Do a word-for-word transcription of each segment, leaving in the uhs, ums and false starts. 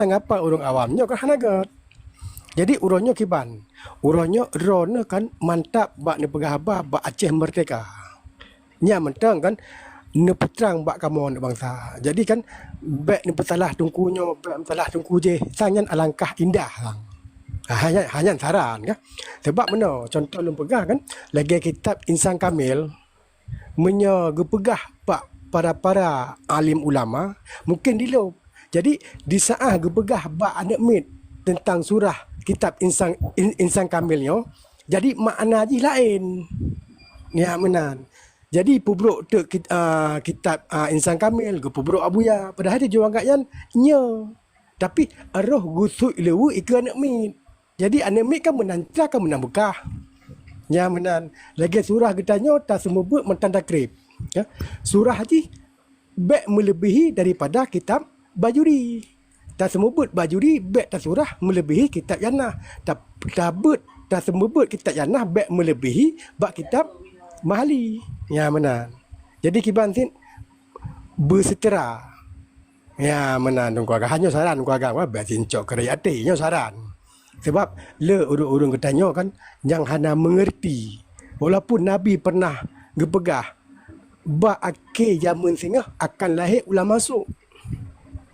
tanggapan ureuëng awam nyoe kan hana gét. Jadi uroe nyoe kiban. Uroe nyoe droeneuh kan mantap bak neupeugah haba bak Aceh Merdeka. Nyan mantong kan neupeutrang bak kamoe aneuk bansa. Jadi kan bék neupeusalah teungku nyoe, bék neupeusalah teungku jéh. Sang nyan alangkah indah sang. Hanya hanya saran kan. Sebab meunoe contoh lôn peugah kan lagée kitab Insan Kamil. Meunyoe geupeugah bak para-para alim ulama, mungken dilop. Jadi, di saat geupeugah bak aneuk miet teuntang surah kitab Insan, In-, Insan Kamil nyoe, jadi makna jih laén. Ya, meunan. Jadi, peubrok teuk kit-, a, kitab, a, Insan Kamil, geupeubrok Abuya. Padahai tujuan gobnyan nyoe. Tapi, roh geusuet leuweue ikeue aneuk miet. Jadi, aneuk miet kan meunan tra kan meunan beukah. Nyan meunan. Lagée surah geutanyoe taseumeubeuet mantong takrieb. Ya. Surah jih bék meuleubihi daripada kitab Bajuri. Taseumeubeuet Bajuri bék tasurah meuleubihi kitab Yanah. Ta-, tabeuet, taseumeubeuet kitab Yanah bék meuleubihi bak kitab Mahali. Nyan meunan. Jadi, kiban cit beuseutera. Ya, meunan, Teungku Agam. Hanyoe saran, Teungku Agam, kan? Biasa cok keureuh até. Nyoe saran. Sebab le ureuëng-ureuëng geutanyoe kan nyang hana meungerti. Walaupun Nabi pernah geupeugah, bak akhé jameun singoh akan lahé ulama su.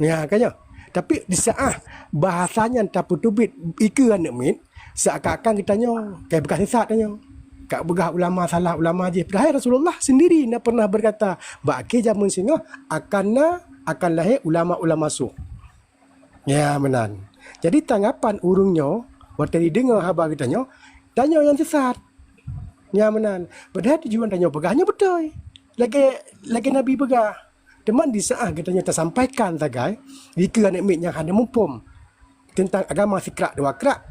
Ya, kan nyoe. Tapi di saat bahasa nyan tapeuteubiet ikeue aneuk miet, seakan-akan geutanyoe ka beukah sesat tanyoe. Ka beugah ulama salah, ulama jih. Padahai Rasulullah sendiri na pernah berkata, bak akhé jameun singoh akan na, akan lahé ulama-ulama su. Ya, meunan. Jadi tanggapan ureuëng nyoe, watée jideungoe haba geutanyoe, tanyoe nyang sesat. Ya, meunan. Padahai tujuan tanyoe peugah nyoe beutôi. Lagée, lagée Nabi peugah. Teuma di saat geutanyoe tasampaikan sagai, dikeue aneuk miet nyang hana muphom teuntang agama sikrak dua krak,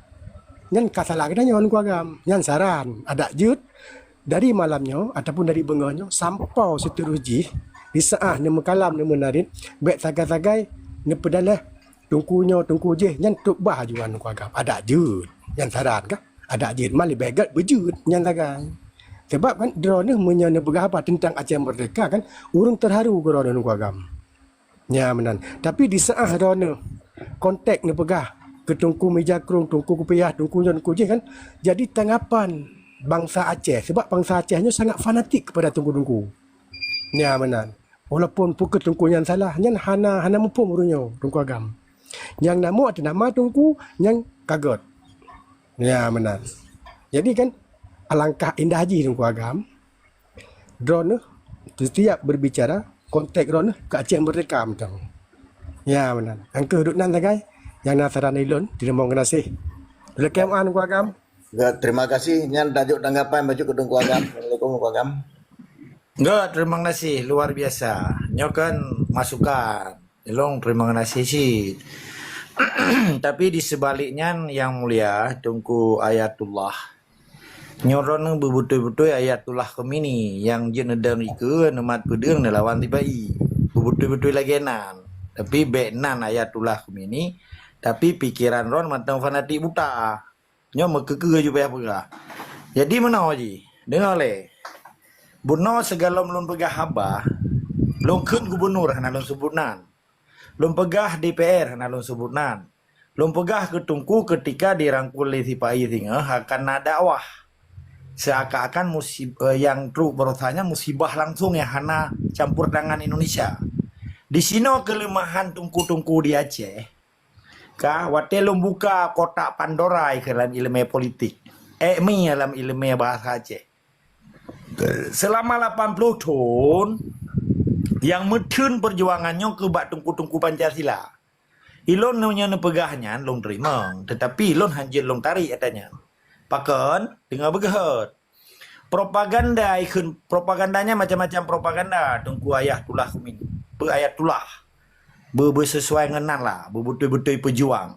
nyan ka salah geutanyoe Teungku Agam. Nyan saran, adak jeuet dari malam nyoe ataupun dari beungoh nyoe sampoe seuterus jih, di saat neumeukalam neumeunarit, bék sagai-sagai neupeudaleh teungku nyoe teungku jéh, nyan trok bah ajuan Teungku Agam. Adak jeuet, nyan saran kah? Adak jeuet, man leubeh gét beujeuet nyan sagai. Sebab kan droeneuh meunyoe neupeugah haba teuntang Aceh Merdeka kan, ureuëng teuharu keu droeneuh Teungku Agam. Ya, meunan. Tapi di saat droeneuh konteks neupeugah keu Teungku Meujakrong, Teungku Kupiah, Teungku nyoe, Teungku jéh kan, jadi tanggapan bansa Aceh. Sebab bansa Aceh nyoe sangat fanatik kepada teungku-teungku. Ya, meunan. Walaupun peu kheueh teungku nyan salah, nyan hana, hana muphom ureuëng nyoe, Teungku Agam. Nyang namoe ateueh nama teungku nyang ka gét. Ya, meunan. Jadi kan, alangkah indah jih Teungku Agam, droeneuh setiap berbicara, konteks droeneuh keu Aceh Merdeka mantong. Ya, meunan. Nyang keuh duek nan sagai, nyang na saran ilôn, teurimong geunaséh. Leukem an Teungku Agam. Gét, terima kasih. Nyan tajok tanggapan bacut keu Teungku Agam. Assalamualaikum Teungku Agam. Gét, terima kasih. Luar biasa. Nyoe kan masukan. Ilôn terima kasih cit. Tapi di sebalik nyan, Yang Mulia Teungku Ayatullah, nyoe droeneuh beubeutôi-beutôi Ayatullah Khomeini nyang jeuet neudong ikeue neumat peudeueng neulawan sipa-i. Beubeutôi-beutôi lagée nan. Tapi bék nan Ayatullah Khomeini, tapi pikeran droen mantong fanatik buta. Nyoe meukeukeu ju payah peugah. Jadi meunoe jih, deungoe lé. Bunoe sigohlom lôn peugah haba, lôn kheun gubunur hana lôn seubut nan. Lôn peugah D P R hana lôn seubut nan. Lôn peugah keu teungku keutika dirangkul lé sipa-i singoh akan na dakwah. Seakan-akan musib-, eh, nyang trok barosa nyan musibah langsong nyang hana campur tangan Indonesia. Disinoe keuleumahan teungku-teungku di Aceh. Ka, watée lôn buka kotak Pandora ikeue lam iéleumé politik. Eh, mi lam iéleumé bahasa Aceh. Selama lapan ploh thon, nyang meutheun peujuangan nyoe keu bak teungku-teungku Pancasila. Ilôn nyoe nyang neupeugah nyan lôn teurimong, teutapi ilôn hanjeuet lôn tarek ata nyan. Pakon? Deungoe beugeuhot. Propaganda ikheun, propaganda nyan macam-macam propaganda, Teungku Ayatullah Khomeini. Peu Ayatullah? Beu-, beusesuai ngon nan lah, beubeutôi-beutôi peujuang.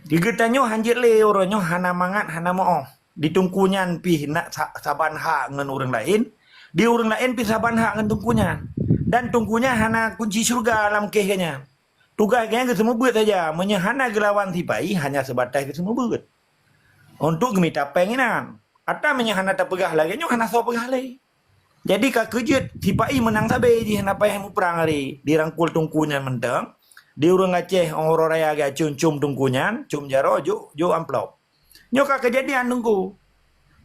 Di geutanyoe hanjeuet lé uroe nyoe hana mangat, hana meuoh. Di teungku nyan pih na sa-, saban hak ngon ureuëng laén, di ureuëng laén pih saban hak ngon teungku nyan. Dan teungku nyan hana kunci syeuruga lam kéh geuh nyan. Tugaih geuh nyan geuseumeubeuet saja, meunyoe hana geulawan sipa-i, hanya seubatas geuseumeubeuet. Untuk geumita péng inan. Ata meunyoe hana tapeugah lagée nyoe, hana soe peugah lé. Jadi ka keujeuet sipa-i meunang sabe jih hana payah muprang hari dirangkul teungku nyan mantong. Di ureuëng Aceh, óh uroe raya geucom-com teungku nyan, com jaroe, jok, jok amplop. Nyoe ka keujadian teungku.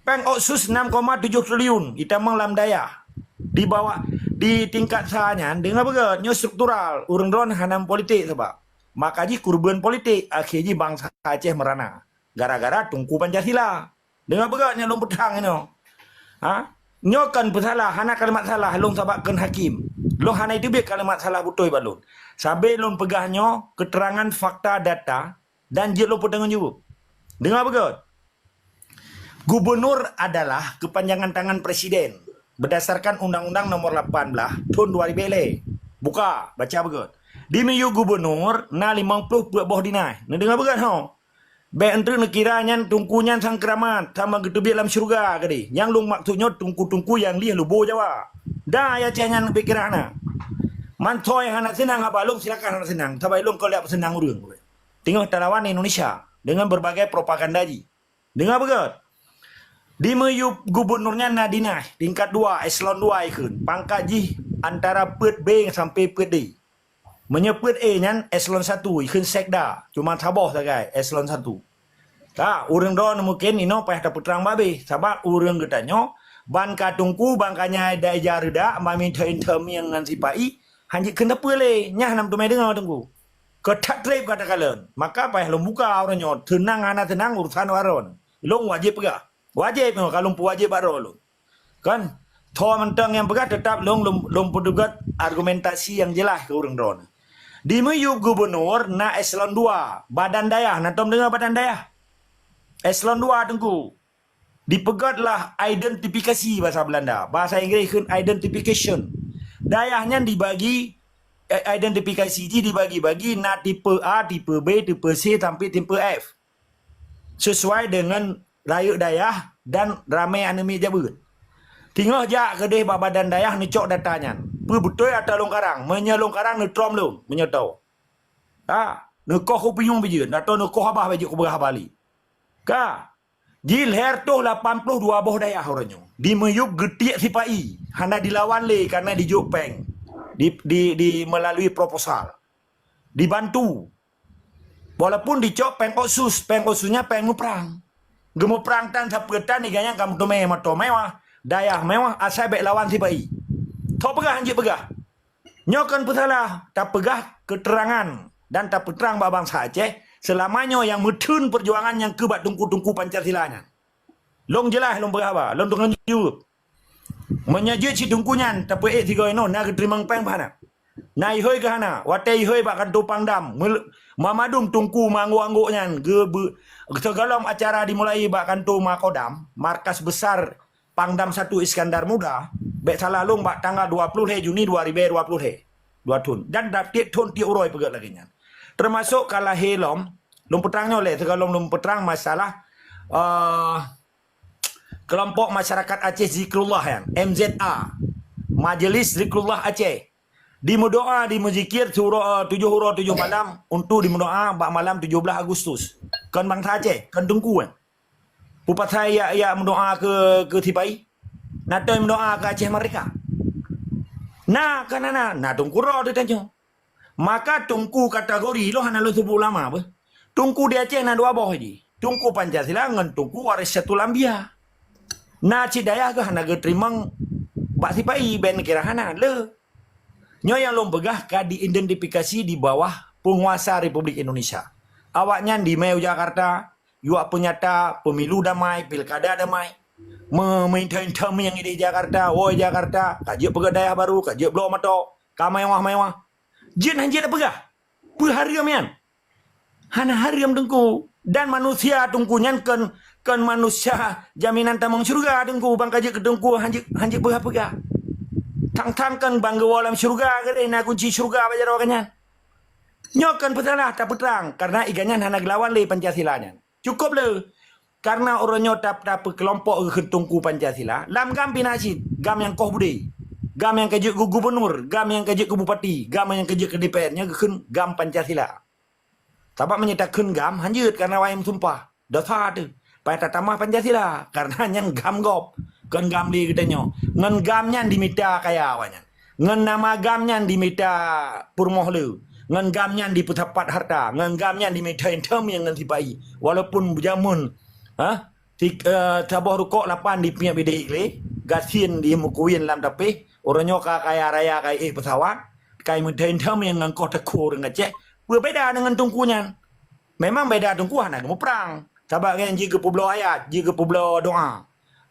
Péng otsus enam koma tujoh triliun itamong lam dayah. Di bawah, di tingkat sa nyan, deungoe beugét, nyoe struktural, ureuëng droen hana politik sabab. Maka jih kurban politik, akhé jih bansa Aceh meurana. Gara-gara Teungku Pancasila. Deungoe beugét nyang lôn peutrang inoe. Ha? Nyoe kon peusalah, hana kalimat salah lôn sabab kon hakim. Lôn hana iteubiet kalimat salah beutôi bak lôn. Sabé lôn peugah nyoe keuteurangan fakta data dan jeuet lôn peutanggong jaweueb. Deungoe beugét. Gubunur adalah keupanjangan tangan presiden beudasarkan Undang-Undang Nomor lapan belas Thon dua ribèe lhèe. Buka, baca beugét. Di miyueb gubunur na limong ploh peuet boh dinas. Neudeungoe beugét ho. Bèk eunteuk neukira nyan teungku nyan sang keuramat, sama geuteubiet lam syeuruga keudéh. Nyang lôn maksud nyoe teungku-teungku nyang lieh lubo Jawa. Da ya ceh nyan bèk kira hana. Mantoi hana seunang haba lôn silakan hana seunang, sabab lôn kon lheueh peuseunang ureuëng. Teungoh talawan Indonesia dengan berbagai propaganda jih. Deungoe beugét. Di miyueb gubunur nyan na dinas tingkat dua, eselon dua ikheun. Pangkat jih antara peuet B sampai peuet D. Meunyoe peuet A nyan eselon satu, ikheun sekda, cuma saboh sagai eselon satu. Ka, ureuëng droeneuh mungken inoe payah tapeutrang babeh, sabab ureuëng geutanyoe ban ka teungku, ban ka nyang ija reudak, ban meuinta-inta mieng ngon sipa-i, hanjeuet kheun sapeue lé, nyan hana meuteumé deungoe teungku. Keu that treb ka takalon, maka payah lôn buka uroe nyoe, seunang hana seunang urusan droeneuh. Lôn wajéb peugah. Wajéb nyoe ka lôn peuwajéb bak droe lôn. Kan? Tho mantong nyang peugah teutap lôn, lôn, lôn peuteugot argumentasi nyang jeulaih keu ureuëng droeneuh. Di miyueb gubunur na eselon dua, badan dayah. Na tom deungoe badan dayah? Eselon dua teungku. Dipeugét lah identifikasi bahasa Belanda. Bahasa Inggréh kheun identification. Dayah nyan dibagi, eh, identifikasi jih dibagi-bagi na tipe A, tipe B, tipe C sampai tipe F. Sesuai dengan rayeuk dayah dan ramé aneuk miet jabeuet. Teungoh jak keudéh bak badan dayah neucok data nyan. Peue beutôi ata lôn karang? Meunyoe lôn karang neutrom lôn, meunyoe tho. Ha, neukoh kupinyueng bijeuet, atau neukoh abah bijeuet kupeugah bali. Ka. Jih lhèe reutôh lapan ploh dua boh dayah uroe nyoe. Di miyueb geutiek sipa-i, hana dilawan lé karena dijok péng. Di, di, di melalui proposal. Dibantu. Walaupun dicok péng otsus, péng otsus nyan péng muprang. Geumuprang tan sapeue tan, iga nyan ka meuteumé moto mewah, dayah mewah, asai bèk lawan sipa-i. Tho peugah hanjeuet peugah. Nyoe kon peusalah, tapeugah keuteurangan dan tapeutrang bak bansa Aceh, seulama nyoe nyang meutheun peujuangan nyang keu bak teungku-teungku Pancasila nyan. Lôn jeulaih lôn peugah haba, lôn deungon jeuet. Meunyoe jeuet si teungku nyan tapeuék sigoe inoe na geuteurimong péng bah na. Na ihôi keu hana, watèe ihôi bak kantô Pangdam, meul-, mamadum teungku meuanggô-anggô nyan geubeu-, sigohlom acara dimulai bak kantô Makodam, markas besar Pangdam satu Iskandar Muda, bèk salah lôn bak tanggal dua ploh lhèe Juni dua ribèe dua ploh lhèe, dua thon. Dan tiep thon tiep uroe peugah lagèe nyan. Teumasok ka lahé lom, lôn peutrang nyoe lé, sigohlom lôn peutrang masalah, eh, Kelompok Masyarakat Aceh Zikrullah nyan, M Z A, Majelis Zikrullah Aceh, dimeudoa, dimeuzikir siuroe, eh, tujoh uroe tujoh malam untuk dimeudoa bak malam tujoh blaih Agustus. Kon bansa Aceh, kon teungku kan. Peue pasai jak, jak meudoa keu, keu sipa-i? Na toe meudoa keu Aceh Merdeka? Na, kon hana, na teungku droe teuh tanyoe. Maka teungku kategori lôn hana lôn seubut ulama beuh. Teungku di Aceh na dua boh jih. Teungku Pancasila ngon Teungku Warésatul Anbiya. Na cit dayah geuh hana geuteurimong bak sipa-i, bèk neukira hana, le. Nyoe nyang lôn peugah ka diidentifikasi di bawah peunguasa Republik Indonesia. Awaknyan dimé u Jakarta, yuak peunyata pemilu damai, pilkada damai. Me-, meuinta-inta mieng di Jakarta, woe Jakarta, ka jeuet peugöt dayah barô, ka jeuet bloe moto, ka mewah-mewah. Jeuet han jeuet peugah. Peue hareuem nyan? Hana hareuem teungku. Dan manusia teungku nyan kon, kon manusia jaminan tamong syeuruga teungku. Ban ka jeuet keu teungku han jeuet, han jeuet peugah-peugah. Thang-thang kon ban geuwoe lam syeuruga keudeh na kunci syeuruga bak jaroe geuh nyan. Nyoe kon peusalah tapeutrang, karena iga nyan hana geulawan lé Pancasila nyan. Cukôp le, karena uroe nyoe tap-, tapeukeulompok keu teungku Pancasila, lam GAM pih na cit, GAM nyang koh budé, GAM nyang ka jeuet keu gubunur, GAM nyang ka jeuet keu bupati, GAM nyang ka jeuet keu D P R, nyan geukheun GAM Pancasila. Sabab meunyoe takheun GAM, han jeuet karena awai meusumpah. Dosa teuh. Payah tatamah Pancasila, karena nyan GAM gob, kon GAM lé geutanyoe. Ngon GAM nyan dimita kaya awaknyan. Ngon nama GAM nyan dimita peurumoh le. Ngon GAM nyan dipeusapat harta, ngon GAM nyan dimeuthon-thon ngon sipa-i. Walaupun jameun, ha, si, eh, saboh rukok lapan dipiep idéh glé, gasien dimeukuwien lam tapéh, uroe nyoe ka kaya raya, ka ék peusawat, ka meuthon-thon ngon koh teuku ureuëng Aceh, peue beda deungon teungku nyan? Memang beda teungku hana geumuprang. Sabab nyan jih geupeubloe ayat, jih geupeubloe doa.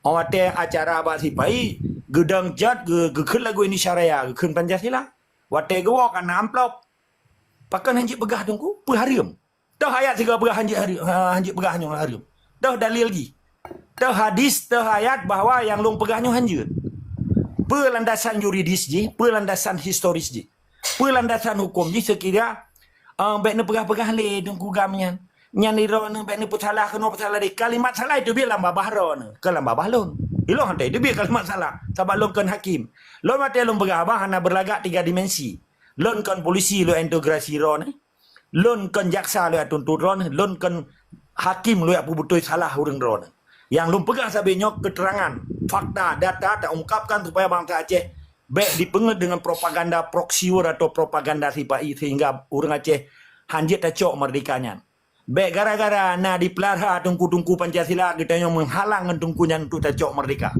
Óh watée acara bak sipa-i, geudong jot geu-, geukheun lagu Indonesia Raya, geukheun Pancasila. Watée geuwoe ka na amplop. Pakon hanjeuet peugah teungku? Peue hareuem? Toh ayat sigoe peugah hanjeuet hareuem, ha, hanjeuet peugah nyoe hareuem. Toh dalil jih. Toh hadis, toh ayat bahwa nyang lôn peugah nyoe hanjeuet. Peue landasan yuridis jih, peue landasan historis jih. Peue landasan huköm jih seukira, eh, bék neupeugah-peugah lé teungku GAM nyan. Nyan droeneuh bék neupeusalah keunoe peusalah di kalimat salah itu biet lam babah droeneuh, keu lam babah lôn. Ilôn hana teubiet kalimat salah, sabab lôn kon hakim. Lôn watée lôn peugah haba hana beulagak tiga dimensi. Lôn kon polisi, lôn integrasi droeneuh. Lôn kon jaksa, lôn jak tuntut droeneuh. Lôn kon hakim, lôn jak peubeutôi salah ureuëng droeneuh. Nyang lôn peugah sabe nyoe keuteurangan, fakta, data taungkapkan supaya bansa Aceh bék dipeungeut deungon propaganda proksiur atau propaganda sipa-i sehingga ureuëng Aceh hanjeuet tacok meurdeka nyan. Bék gara-gara na dipeulara teungku-teungku Pancasila geutanyoe meuhalang ngon teungku nyan untuk tacok meurdeka.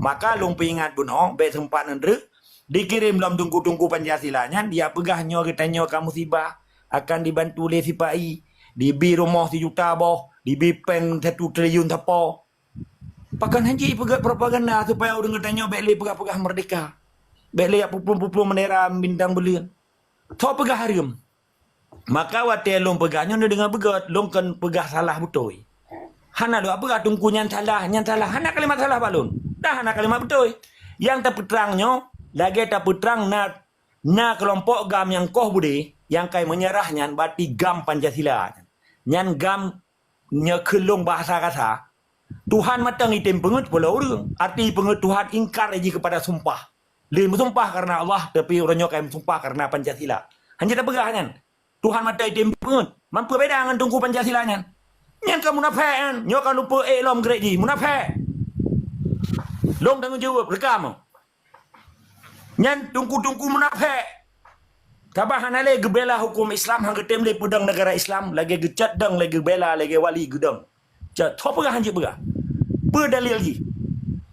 Maka lôn peuingat bunoe bék seumpat neudreuk dikirém lom teungku-teungku Pancasila nyan dia peugah nyoe geutanyoe ka musibah akan dibantu lé sipa-i, dibi rumoh sijuta boh, dibi péng satu triliun sapo. Pakon hanjeuet peugah propaganda supaya ureuëng geutanyoe bék lé peugah-peugah meurdeka, bék lé jak puplueng-puplueng bendera bintang buleuen. Tho peugah hareuem. Maka watée lôn peugah nyoe neudeungoe beugét, lôn kon peugah salah beutôi. Hana lôn peugah teungku nyan salah, nyan salah. Hana kalimat salah bak lôn. Dah hana kalimat beutôi. Nyang tapeutrang nyoe, lagée tapeutrang na, na keulompok GAM nyang koh budé, nyang kai meunyeurah nyan, berarti GAM Pancasila. Nyan GAM nyoe kheun lôn bahasa kasa. Tuhan mantong item peungeut pulo ureuëng. Arti peungeut Tuhan ingkar jih kepada sumpah. Lé meusumpah karena Allah, tapi uroe nyoe kai meusumpah karena Pancasila. Hanjeuet tapeugah nyan. Tuhan mantong item peungeut. Man peue beda ngon teungku Pancasila nyan? Nyan ka munafék nyan. Nyoe ka lumpeuek lom grade jih. Munafék. Lôn tanggong jaweueb, rekam. Nyan teungku-teungku munafék. Sabab hana lé geubela huköm Islam, han geutem lé peudong negara Islam, lagée geucot dong, lagée geubela, lagée wali geudong. Cok, tho peugah hanjeuet peugah. Peue dalil jih?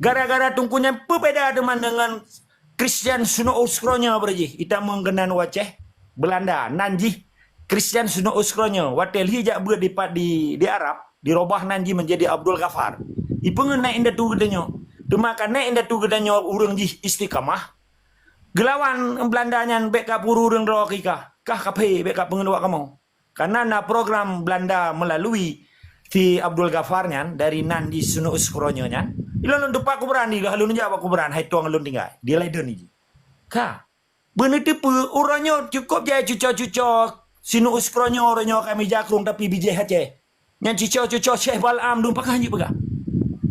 Gara-gara teungku nyan peue beda teuma deungon Christian Snow Scronya beureujih, ita meungeunan u Aceh, Belanda, nan jih Christian Snow Scronya, watée lhi jak beuet dipat di, di Arab, dirobah nan jih menjadi Abdul Ghaffar. Ipeungeut na indatu geutanyoe. Teuma ka na indatu geutanyoe ureuëng jih istiqamah. Geulawan Belanda nyan bék ka puru ureuëng droe keu kah, kah kaphé bék ka peungeut wak kamoe. Karena na program Belanda melalui si Abdul Ghaffar nyan dari nan di Snow Scronya nyan. Ilôn lôn teupat kuburan di lôn jak bak kuburan hai tuang lôn tinggai. Di Leiden ni. Ka. Beuneuteupeu uroe nyoe cukup jai cuco-cuco Snow Scronya uroe nyoe kami jakrong tapi bijéh Aceh. Nyan cuco-cuco Syekh Bal'am dum pakah hanjeuet peugah.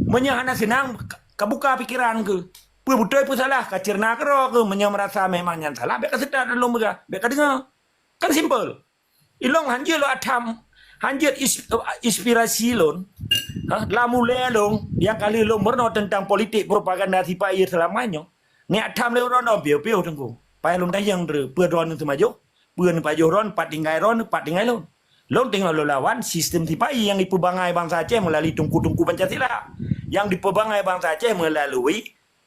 Meunyoe hana seunang ka buka pikeran keu. Peue beutôi peue salah ka ceurna keudroe keu meunyoe meurasa memang nyan salah bék ka seutôt lôn peugah, bék ka deungoe. Kan simpel. Ilôn hanjeuet lôn atam, hanjeuet is-, inspirasi lôn. Ha, lam ulée lôn nyang ka lheueh lôn meurunoe teuntang politik propaganda sipa-i seulama nyoe. Ni atam lé uroe nyoe piôh-piôh teungku. Payah lôn tanyong peue droeneuh teumajoh, peue neupajoh droeneuh, pat tinggai droeneuh, pat tinggai lôn. Lôn teungoh lôn lawan sistem sipa-i nyang jipeubangai bansa Aceh melalui teungku-teungku Pancasila. Nyang jipeubangai bansa Aceh melalui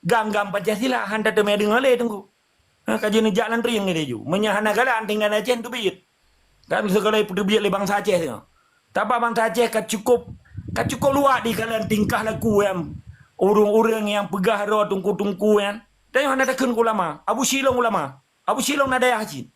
GAM-GAM Pancasila, han tateumé deungoe lé teungku. Ha, ka jeuet neujak lam trieng laju. Meunyoe hana galak tinggai Aceh teubiet. Kan segala peuteubiet lé bansa Aceh tu. Tapi bansa Aceh ka cukup, ka cukup luwat di dalam tingkah laku nyan. Ureuëng-ureuëng nyang peugah droe teungku-teungku nyan. Dan hana takheun ulama. Abu Syilong ulama. Abu Syilong na dayah cit.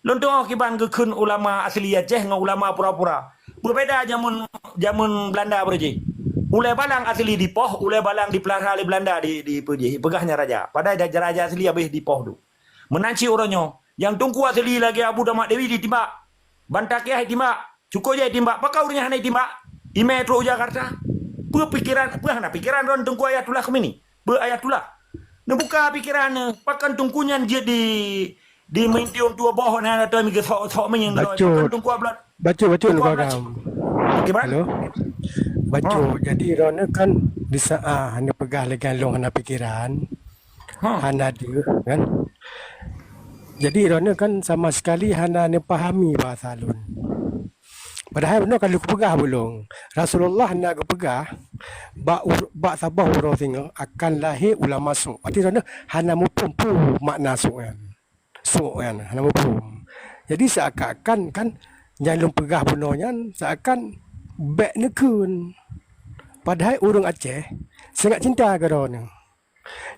Lôn tuoh kiban geukheun ulama asli Aceh ngon ulama pura-pura. Beubeda jameun, jameun Belanda beureuji. Ulée balang asli dipoh, ulée balang dipeulara lé Belanda di, di peujih, peugah nyan raja. Padahai raja asli habéh dipoh tu. Meunan cit uroe nyoe, nyang teungku asli lagée Abu Damak Dewi ditimbak. Banta Kiah ditimbak. Cuko jai timbak, pakon ureuëng nyan hana timbak? Imé trok u Jakarta. Peue pikeran, peue hana pikeran droen Teungku Ayatullah Khomeini? Peue Ayatullah? Neubuka pikeran neuh, pakon teungku nyan jeuet di, di meuintiong tuboh nyan atau migeusok-sok meunyang droe? Bacut. Pakon teungku Abdul, bacut, bacut, teungku Abdul. Halo? Bacut. Ha. Jadi, droeneuh kan di saat neupeugah lé lôn hana pikeran, ha, hana deuh, kan? Jadi droeneuh kan sama sekali hana neupahami bahasa lôn. Padahai bunoe ka lheueh kupeugah bak lôn, Rasulullah na geupeugah bak ur-, bak saboh uroe singoh akan lahé ulama su'. Berarti droeneuh hana muphom peue makna su' nyan. Su' nyan hana muphom. Jadi seakan-akan kan nyang lôn peugah bunoe nyan seakan bèk neukheun. Padahai ureueng Aceh sangat cinta keu droeneuh.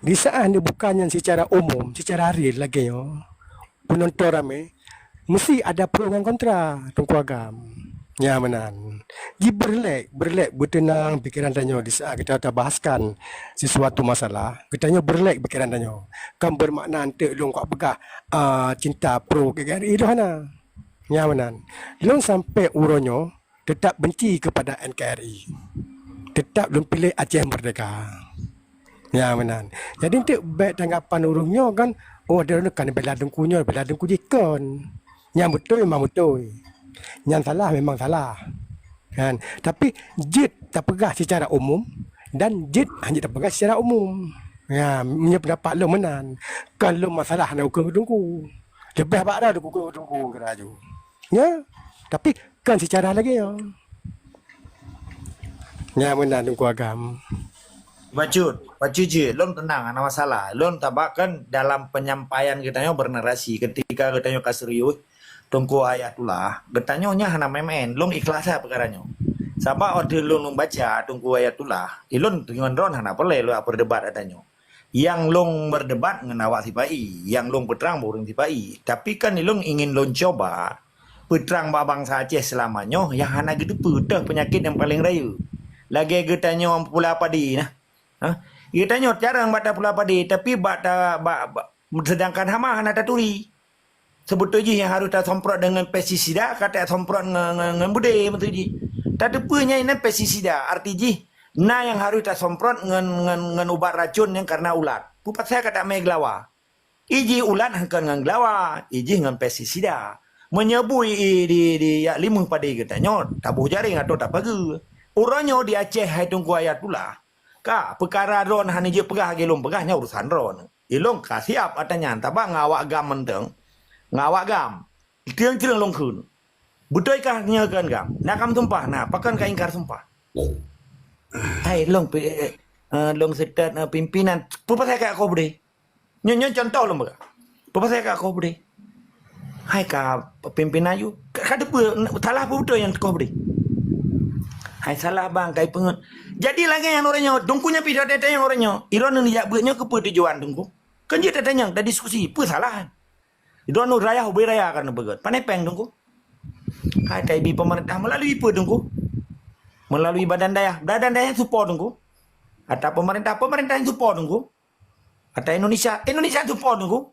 Di saat ni bukan nyan secara umum, secara real lagèe nyoe, peunonton ramé, meusti ada pro ngon kontra, Teungku Agam. Nya meunan. Ji beureulék, beureulék beuteunang pikeran tanyoe di saat geutanyoe tabahaskan sisuatu masalah, geutanyoe beureulék pikeran tanyoe. Kan beumakna eunteuk lôn ka peugah, a, cinta pro N K R I lôn hana. Nya meunan. Lôn sampai uroe nyoe, teutap benci keupada N K R I. Teutap lôn piléh Aceh Merdeka. Nya meunan. Jadi, eunteuk bèk tanggapan ureueng nyoe kan, "Oh, droeneuh kan bela Teungku nyoe, bela Teungku jih." Kon. Nyang beutôi memang beutôi. Nyang salah memang salah. Kan? Tapi, jeuet tapeugah secara umum dan jeuet hana tapeugah secara umum. Ya, meunyoe pendapat lôn meunan. Kon lôn masalah na ukeue Teungku. Leubeh bak droe Teungku, Teungku, Teungku geura ju. Ya, tapi kan secara lagèe nyoe. Nya meunan Teungku Agam. Bacut, bacut jih, lôn teunang, hana masalah. Lôn tabak kan dalam penyampaian geutanyoe bernarasi, ketika geutanyoe ka serius, Teungku Ayatullah, geutanyoe nyan hana main-main. Lôn ikhlas that peukara nyoe. Sabab watèe lôn, lôn baca Teungku Ayatullah, ilôn deungon droen hana peureulèe lôn berdebat ata nyoe. Nyang lôn berdebat ngon awak sipa-i, nyang lôn peutrang bak ureueng sipa-i. Tapi kan ilôn ingin lôn cuba peutrang bak bansa Aceh seulama nyoe nyang hana geuteupeue teuh peunyakét nyang paleng rayeuk. Lagèe geutanyoe pula padé nah. Ha? Geutanyoe carông bak tapula padé, tapi bak ta-, bak, bak, seudangkan hama hana taturi. Seubeutôi jih nyang harôh tasomprot deungon pestisida, ka tasomprot ngon, ngon, ngon beudé, beutôi jih. Tateupeue nyan inan pestisida, arti jih na nyang harôh tasomprot ngon, ngon, ngon ubat racôn nyang kareuna ulat. Peue pasai ka tamè geulawa? Ijih ulat hana kon ngon geulawa, ijih ngon pestisida. Meunyoe bui i di, di yak limeuh padé geutanyoe, taboh jaréng atau tapageue. Uroe nyoe di Aceh hai Teungku Ayatullah, ka peukara droen hana jeuet peugah lagèe lôn peugah nyan urusan droen. Ilôn ka siap ata nyan, tabak ngon awak GAM mantong. Ngon awak GAM. Teueng-teueng lôn kheun. Beutôi kah nyoe kheun GAM? Na GAM sumpah, na pakon ka ingkar sumpah? Hai lôn pi-, eh, eh, lôn seutôt, eh, pimpinan. Peue pasai ka koh beudé? Nyoe, nyoe contoh lôn peugah. Peue pasai ka koh beudé? Hai ka pimpinan yue. Ka, ka teupeue, salah peue beutôi nyang koh beudé? Hai salah bang, kai peungeut. Jadi lagèe nyan uroe nyoe, Teungku nyan pih that tanyong uroe nyoe. Droeneuh neujak beuet nyoe keupeue tujuan Teungku? Kan jeuet tatanyong, tadiskusi, peue salah? Droeneuh raya ubé raya kan beugét. Pane péng Teungku? Hai taibi pemerintah melalui peue Teungku? Melalui badan dayah. Badan dayah support Teungku. Ata pemerintah, pemerintah yang support Teungku. Ata Indonesia, Indonesia support Teungku.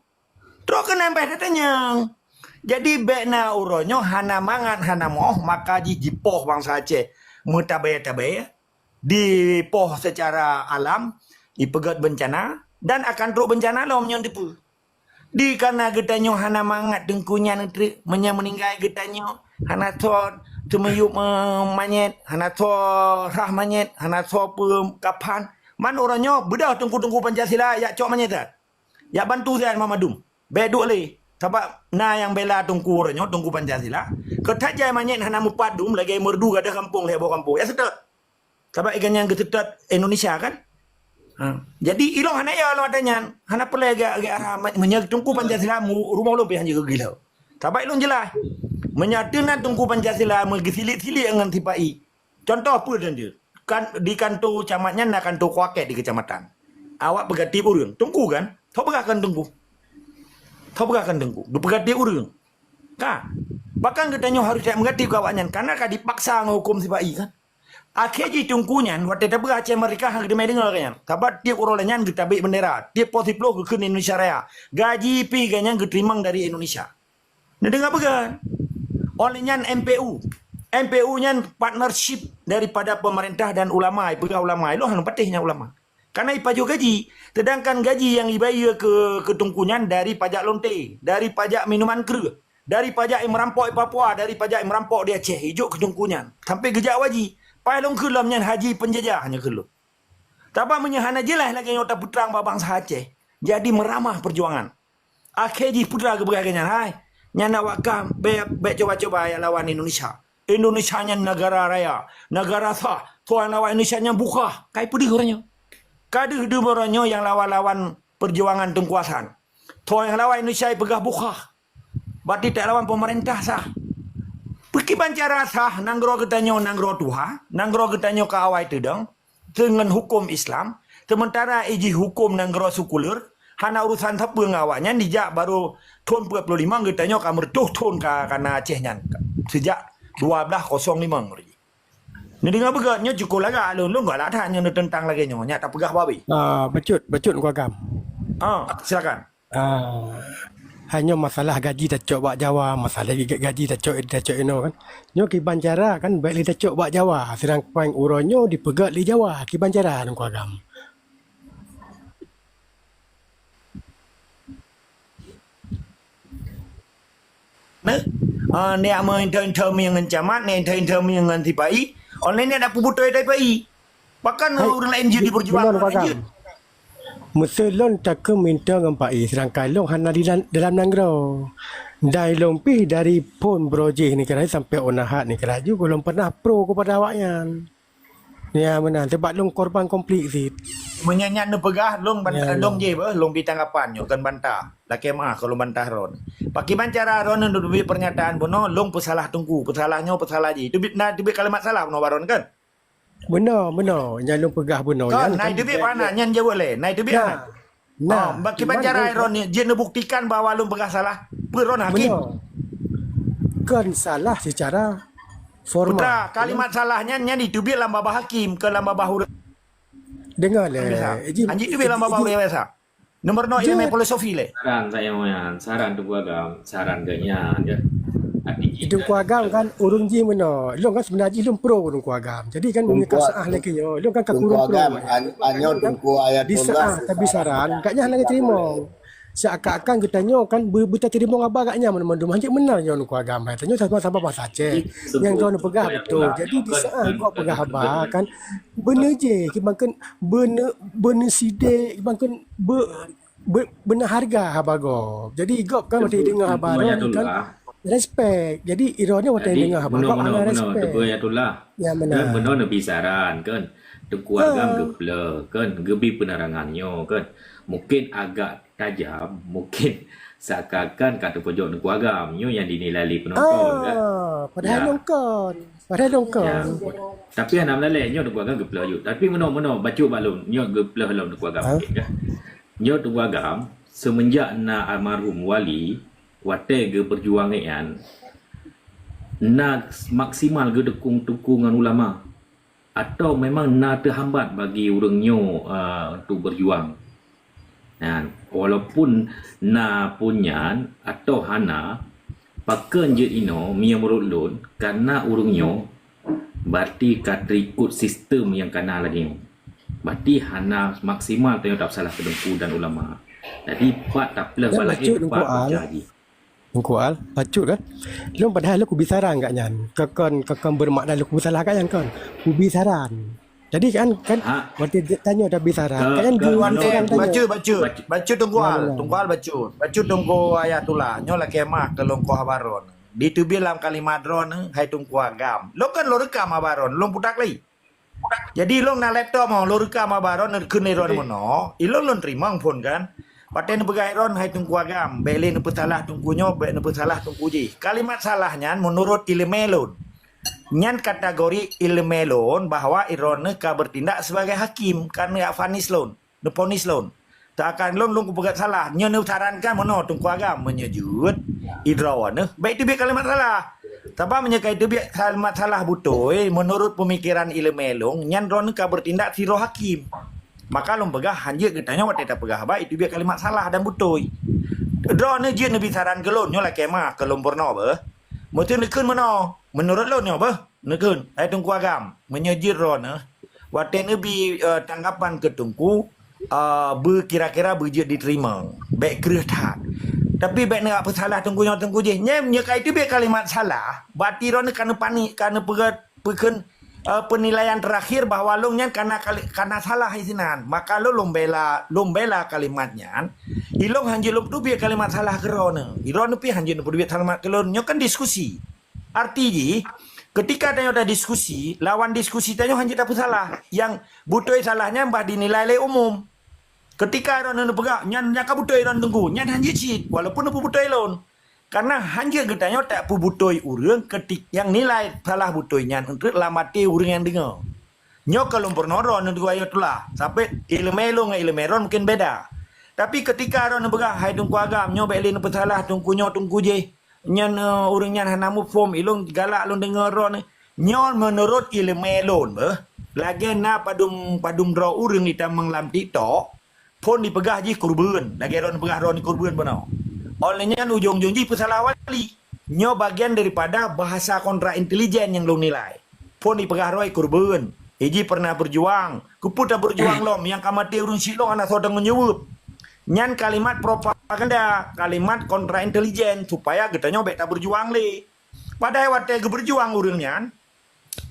Trok keunan bèk tatanyong. Jadi bèk na uroe nyoe hana mangat, hana moh, maka jih jipoh bansa Aceh. Meutabèe-tabèe, dipoh secara alam, ipeugét bencana, dan akan trok bencana lom nyoe dipeue. Di kareuna geutanyoe hana mangat Teungku nyan treuk, meunyoe meuninggai geutanyoe hana soe teumiyueb, eh, manyét, hana soe rhah manyét, hana soe peue kapan. Man uroe nyoe beudôh teungku-teungku Pancasila jak cok manyét that. Jak bantu siat banmandum. Bèk duek lé. Sabab na nyang bela teungku uroe nyoe, teungku Pancasila. Keu that jai manyét hana mupat dum lagèe merdu gadoh gampông lhèe boh gampông. Ya seutôt. Sabab ikan nyan geuseutôt Indonesia kan? Ha. Jadi ilôn hana ya lôn ata nyan, hana peureulèe gak gak arah meunyoe teungku Pancasila mu-, rumoh lôn pih hana geugila. Sabab ilôn jeulaih. Meunyoe teunan teungku Pancasila meugeusiliek-siliek ngon sipa-i. Contoh peue teuntèe? Kan di kanto camat nyan na kanto kuakét di kecamatan. Awak peugah tieb ureueng, teungku kan? Soe peugah kan teungku? Soe peugah kan teungku? Geupeugah tieb ureueng. Ka. Bahkan geutanyoe harus that meugatif keu awaknyan karena ka dipaksa ngon huköm sipa-i kan. Akhé jih teungku nyan watèe tapeugah Aceh Merdeka han geuteumé deungö gobnyan. Sabab tieb uroe lagèe nyan geutabek bendera, tieb poh siploh geukheun Indonesia Raya. Gaji pih gobnyan geuteurimong dari Indonesia. Neudeungö peugah. Óh lheueh nyan M P U. M P U nyan partnership daripada pemerintah dan ulama, ipeugah ulama. Ilôn han patéh nyan ulama. Karena ipajoh gaji. Sedangkan gaji nyang ibayeue keu, keu teungku nyan dari pajak lonte, dari pajak minuman kreueh, dari pajak imerampok di Papua, dari pajak imerampok di Aceh, ijok keu teungku nyan. Sampai geujak haji. Pai lôn kheun lom nyan haji penjajah nyan kheun lôn. Sabab meunyoe hana jeulaih lagèe nyoe tapeutrang bak bansa Aceh, jadi meuramah perjuangan. Akhé jih peue teuma geupeugah lagée nyan, hai. Nyan awak kah bék, bék cuba-cuba jak lawan Indonesia. Indonesia nyan negara raya, negara sah. Soe nyang lawan Indonesia nyan bukah. Kai peudeuh uroe nyoe. Ka deuh dum uroe nyoe nyang lawan-lawan perjuangan Teungku Hasan. Soe nyang lawan Indonesia jipeugah bukah. Berarti tak lawan pemerintah sah. Peukiban cara sah nanggroe geutanyoe nanggroe tuha, nanggroe geutanyoe ka awai teudong, deungon huköm Islam, sementara ijih huköm nanggroe sekuler, hana urusan sapeue ngon awaknyan, dijak barô thon peuet ploh limong geutanyoe ka meureutoh thon ka, ka na Aceh nyan, sejak dua belas kosong lima. Neudeungoe beugét, nyoe cukôp lagak lôn, lôn galak that nyoe neuteuntang lagée nyoe, nyak tapeugah babi. Ah, bacut, bacut Teungku Agam. Ah, silakan. Ah, hai nyoe masalah gaji tacok bak Jawa, masalah ga-, gaji tacok, tacok inoe kan. Nyoe kiban cara kan bék lé tacok bak Jawa, seudangkan uroe nyoe dipeugét lé Jawa, kiban cara Teungku Agam. Nah, ah, neujak meuinterview ngon camat, neujak interview ngon sipai, online nyan dak peubutôi sipai. Pakon ureuëng laén jeuet diperjuang, ureuëng laén jeuet. Meusé lôn takheun minta ngon Pak I, seudangkan lôn hana di dalam, dalam nanggroe. Dan lôn pih dari phon Bro Jih nikeura sampai Unahat nikeura ju, lôn pernah pro kepada awaknyan. Ya, meunan. Sebab lôn korban konflik cit. Meunyoe nyan neupeugah, lôn ban-, lôn jih beuh, lôn bri tanggapan nyoe, kon bantah. Lakée meu'ah keu lôn bantah droen. Pakiban cara droen neuteubiet pernyataan bunoe, lôn peusalah teungku, peusalah nyoe, peusalah jih. Teubiet na, teubiet kalimat salah bunoe bak droen, kan? Beuna, beuna. Nyang lôn peugah bunoe. Kan, nyan na teubiet bak na, nyan jaweueb lé. Na teubiet na. Nah, bak kiban cara droen jeuet neubuktikan bahwa lôn peugah salah, peue droen hakim. Kon salah secara formal. Putra, kalimat salah nyan, nyan jiteubiet lam babah hakim, kon lam babah ureuëng. Dengar lé. Anjing teubiet lam babah ureuëng biasa. Nomor nol ilmu filosofi lé. Saran saya nyan, saran Teungku Agam, saran geuh nyan, ya. Teungku Agam kan ureuëng jih meunoe. Lôn kan sebenarnya jih lôn pro Teungku Agam. Jadi kan meunyoe ka seu'ah lagée nyoe, lôn kan ka kureueng pro. Di seu'ah tabi saran, gak nyan lagée teurimong. Seakan-akan geutanyoe kan be-, beuteurimong haba gak nyan mandum-mandum. Hanjeuet meunan nyoe Teungku Agam. Hai tanyoe sama-sama bangsa Aceh. Nyang droen peugah beutôi. Jadi di seu'ah gob peugah haba kan beuna jih, kiban kheun beuna, beuna sidék, kiban kheun be-, be-, beuna hareuga haba gob. Jadi gob kan watée deungoe haba droen kan respek. Jadi droen watée deungoe haba gob hana respek. Teungku Ayatullah. Ya, meunan. Kan bunoe neubi saran kan. Teungku Agam geupeuleueh kan, geubi peunerangan nyoe kan. Mungkin agak tajam, mungkin seakan-akan ka teupeujok Teungku Agam. Nyoe nyang dinilai lé penonton kan. Padahai lôn kon. Padahai lôn kon. Tapi hana meulaleh nyoe Teungku Agam geupeuleueh jeuet. Tapi meunoe-meunoe bacut bak lôn, nyoe geupeuleueh lom Teungku Agam mungkin kan. Nyoe Teungku Agam, semenjak na almarhum Wali, watée geupeujuang nyan, na maksimal geudukung-dukung ngon ulama, atau memang na teuhambat bagi ureuëng nyoe, a, untuk beujuang? Nah, walaupun na pun nyan atau hana, pakon jeuet inoe, meunurot lôn, kana ureuëng nyoe Berarti ka teuikot sistem nyang kana lagée nyoe. Berarti hana maksimal tanyoe tapeusalah keu teungku dan ulama. Jadi, pat tapeuleueh bak laén, pat peucah jih. Teungku Al, bacut kan? Lôn padahai lôn kubi saran gak nyan. Kakon, kakon beumakna lôn kubi salah gak nyan kon. Kubi saran. Jadi kan, kan, watée tanyoe tabi saran, gak nyan geu-, bacut, bacut, bacut Teungku Al. Teungku Al bacut. Bacut Teungku Ayatullah. Nyoe lakée meu'ah keu lôn koh haba droen. Diteubiet lam kalimat droen, hai Teungku Agam. Lôn kan lôn reukam haba droen, lôn putak lé. Jadi lôn na laptop mo, lôn reukam haba droen, kheun lé droen meunoe, ilôn lôn teurimong phon kan. Watée neupeugah droen, hai Teungku Agam, bék lé neupeusalah teungku nyoe, bék neupeusalah teungku jih. Kalimat salah nyan meunurot iéleumé lôn. Nyan kategori iéleumé lôn bahwa droeneueh ka beutindak sibagai hakim, ka neuvonis lôn. Neuvonis lôn. Teuakan lôn, lôn kupeugét salah. Nyoe neusarankan meunoe Teungku Agam, meunyoe jeuet, idroe neueh, bék teubiet kalimat salah. Sabab meunyoe ka teubiet kalimat salah beutôi, meunurot peumikiran iéleumé lôn, nyan droeneueh ka beutindak sidroe hakim. Maka lôn peugah, hanjeuet geutanyoe watée tapeugah haba, iteubiet kalimat salah dan beutôi. Droeneueh jeuet neubi saran keu lôn, nyoe lakée meu'ah keu lôn peurunoe beuh. Meuseu neukheun meunoe, meunurot lôn nyoe beuh. Neukheun, hai Teungku Agam, meunyoe jeuet droeneueh, watée neubi, eh, tanggapan keu teungku, eh, beu kira-kira beujeuet diteurimong, bék kreueh that. Tapi bék neupeupeusalah teungku nyoe teungku jih. Nyan, nyoe ka iteubiet kalimat salah, berarti droeneueh ka neupanik, ka neupeugét, peukheun, eh, penilaian terakhir bahwa lôn nyan kana kali-, kana salah isinan. Maka lôn, lôn bela, lôn bela kalimat nyan. Ilôn hanjeuet lôn peuteubiet kalimat salah keu droeneuh. Droeneuh pih hanjeuet neupeuteubiet kalimat keu lôn. Nyoe kan diskusi. Arti jih, ketika tanyoe tadiskusi, lawan diskusi tanyoe hanjeuet tapeusalah. Nyang beutôi salah nyan bah dinilai lé umum. Ketika droeneuh neupeugah, "Nyan, nyan ka beutôi droeneuh Teungku," nyan hanjeuet cit, walaupun neupeubeutôi lôn. Karena hanjeuet geutanyoe tapeubeutôi ureuëng ketik-, nyang nilai salah beutôi nyan eunteuk lam até ureuëng nyang deungoe. Nyoe ka lôn peurunoe droeneuh Teungku Ayatullah, sabab iéleumé lôn ngon iéleumé droeneuh mungken beda. Tapi ketika droeneuh peugah, "Hai Teungku Agam, nyoe bék lé neupeusalah Teungku nyoe, Teungku jéh," nyan, eh, ureuëng nyan hana muphom, ilôn galak lôn deungoe droeneuh. Nyoe meunurot iéleumé lôn beuh, lagée na padum, padum droe ureuëng jitamong lam TikTok, phon jipeugah jih keureubeuen, lagée droeneuh peugah droeneuh keureubeuen bunoe. Óh lheueh nyan ujong-ujong jih peusalah wali. Nyoe bagian daripada bahasa kontra intelijen nyang lôn nilai. Phon jipeugah droe keureubeuen, iji pernah berjuang, keupeue tabeujuang lom, nyang ka maté ureuëng syiek lom hana soe tanggong jaweueb. Nyan kalimat propaganda, kalimat kontra intelijen supaya geutanyoe bék tabeujuang lé. Padahai watée geubeujuang ureuëng nyan,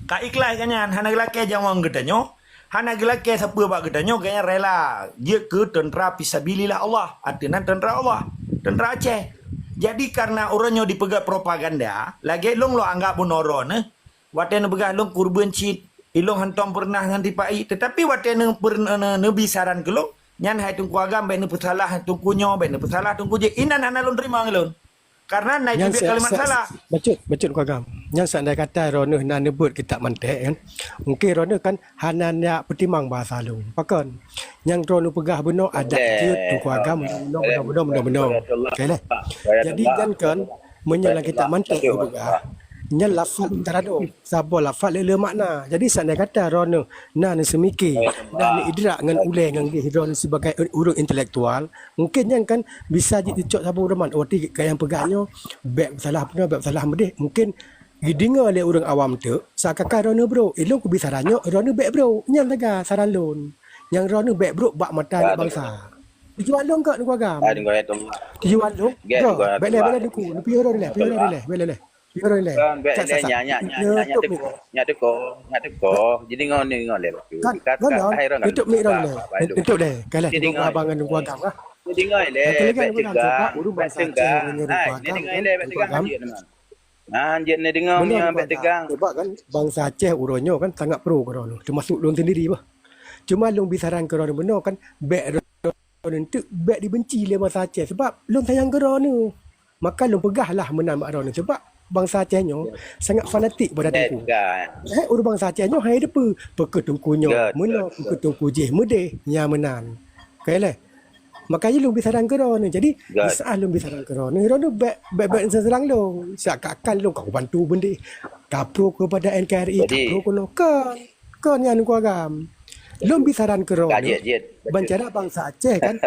ka ikhlaih gobnyan, hana geulakée nyawöng geutanyoe, hana geulakée sapeue bak geutanyoe, gobnyan rela jeuet keu teuntra fisabilillah Allah, ateueh nan teuntra Allah, teuntra Aceh. Jadi, karena uroe nyoe jipeugét propaganda, lagée lôn lôn anggab bunoe droeneuh, watée neupeugah lôn keureubeuen cit, ilôn hantom peureunah ngon tipa-i, teutapi watée neupeur-, ne-, ne-, neubi saran keu lôn, nyan hai Teungku Agam bék neupeusalah Teungku nyoe, bék neupeusalah Teungku jéh, inan hana lôn teurimong lôn. Karena na teubiet kalimat salah. Bacut, bacut Teungku Agam. Nyan seandai kata droeneuh na neubeuet kitab mantek kan. Mungken droeneuh kan hana neujak peutimang bahasa lôn. Pakon? Nyang droeneuh peugah bunoe adak jeuet Teungku Agam, bunoe, bunoe, bunoe, bunoe, bunoe. Okey leh. Jadi nyan kan, meunyoe lam kitab mantek geupeugah, nyan lafaz taraduf. Saboh lafaz le-le makna. Jadi seandai kata droeneuh na neuseumiké, na neuidrak ngon ulée ngon geuh droeneuh sibagai ureuëng intelektual, mungken nyan kan bisa jicok saboh uroe man, oh, ti ka nyang peugah nyoe bék salah peunoh, bék salah meudeh. Mungken jideungoe lé ureuëng awam teuk, seakan-akan droeneuh brok. Ilôn kubi saran nyoe, droeneuh bék brok. Nyan sagai saran lôn. Nyang droeneuh bék brok bak mata aneuk bansa. Tujuan lôn keu Teungku Agam. Tujuan lôn, bro, bék lé, bék lé Teungku. Neupiyôh droeneuh lé, piyôh droeneuh lé, bék lé, lé. Piyôh droeneuh lé. Nyan, nyan, nyan, nyan, nyan, nyan teuko, nyan teuko, nyan teuko. Jideungoe, deungoe lé bacut. Kan, kan, tutup mic droeneuh lé. Tutup lé. Kan lé, Teungku Agam ngon Teungku Agam kah. Jideungoe lé, bék cegah, bék cegah. Hai, jideungoe lé, bék cegah, hanjeuet teuma. Nah, jeuet neudeungoe meunyoe bék tegang. Sebab kan bansa Aceh uroe nyoe kan sangat pro keu droeneuh, teumasok lôn sendiri bah. Cuma lôn bi saran keu droeneuh bunoe kan bék droeneuh teuk bék dibenci lé bansa Aceh sebab lôn sayang keu droeneuh. Maka lôn peugah lah meunan bak droeneuh sebab bansa Aceh nyoe sangat fanatik pada Teungku. Eh, ureuëng bansa Aceh nyoe hai depe, peu keu Teungku nyoe meunoe, peu keu Teungku jéh meudeh, nyan meunan. Ka lé. Maka jih lôn bi saran keu droeneuh. Jadi, di saat lôn bi saran keu droeneuh, droeneuh bék, bék, bék neuseurang lôn. Seakan-akan lôn ka kubantu beundeh. Ka pro kepada N K R I, ka pro keunoe. Kon, kon nyan Teungku Agam. Lôn bi saran keu droeneuh. Ban cara bansa Aceh kan,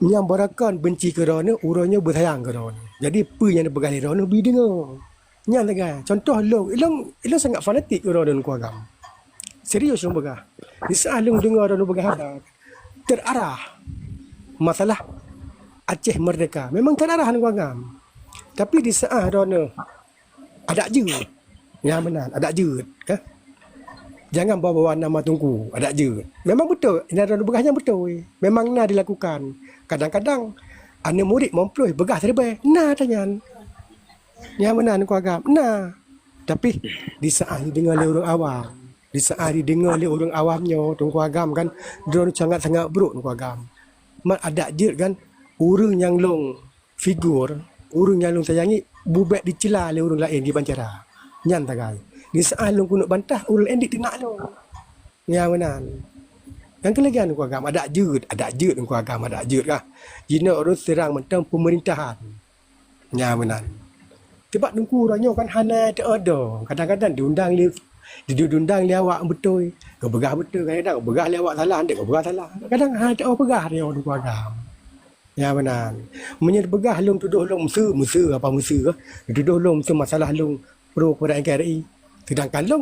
nyang beurakan benci keu droeneuh, uroe nyoe beusayang keu droeneuh. Jadi, peue nyang neupeugah lé droeneuh bi deungoe. Nyan sagai. Contoh lôn, ilôn, ilôn sangat fanatik keu droeneuh Teungku Agam. Serius lôn peugah. Di saat lôn deungoe droeneuh peugah haba, terarah masalah Aceh Merdeka. Memang terarah Teungku Agam. Tapi di saat droeneuh adak jeuet. Nyan meunan, adak jeuet, eh. Jangan bawa-bawa nama Teungku, adak jeuet. Memang beutôi, nyang droeneuh peugah nyan beutôi. Memang na dilakukan. Kadang-kadang aneuk murit meumploh peugah siribée. Na tanyan. Nyan meunan Teungku Agam. Na. Tapi di saat jideungoe lé ureuëng awam, di saat jideungoe lé ureuëng awam nyoe Teungku Agam kan, droeneuh sangat-sangat brok Teungku Agam. Mat adak jeuet kan, ureuëng nyang lôn figur, ureuëng nyang lôn sayangi, bubek dicela lé ureuëng laén kiban cara. Nyan sagai. Di saat lôn keuneuk bantah, ureuëng laén ditinak lôn. Nyan meunan. Nyang keuleugian Teungku Agam, adak jeuet, adak jeuet Teungku Agam, adak jeuet kah. Jinoe ureuëng seurang mantong peumeurintahan. Nyan meunan. Sebab Teungku uroe nyoe kan hana teuodo. Kadang-kadang diundang lé, diundang lé awak beutôi. Geupeugah beutôi, kadang-kadang geupeugah lé awak salah, andék geupeugah salah. Kadang hana teuodo peugah nyoe Teungku Agam. Nyan meunan. Meunyoe peugah lôn tudoh lôn meuseu, meuseu apa meuseu, tudoh lôn meuseu masalah lôn pro kepada N K R I. Sedangkan lôn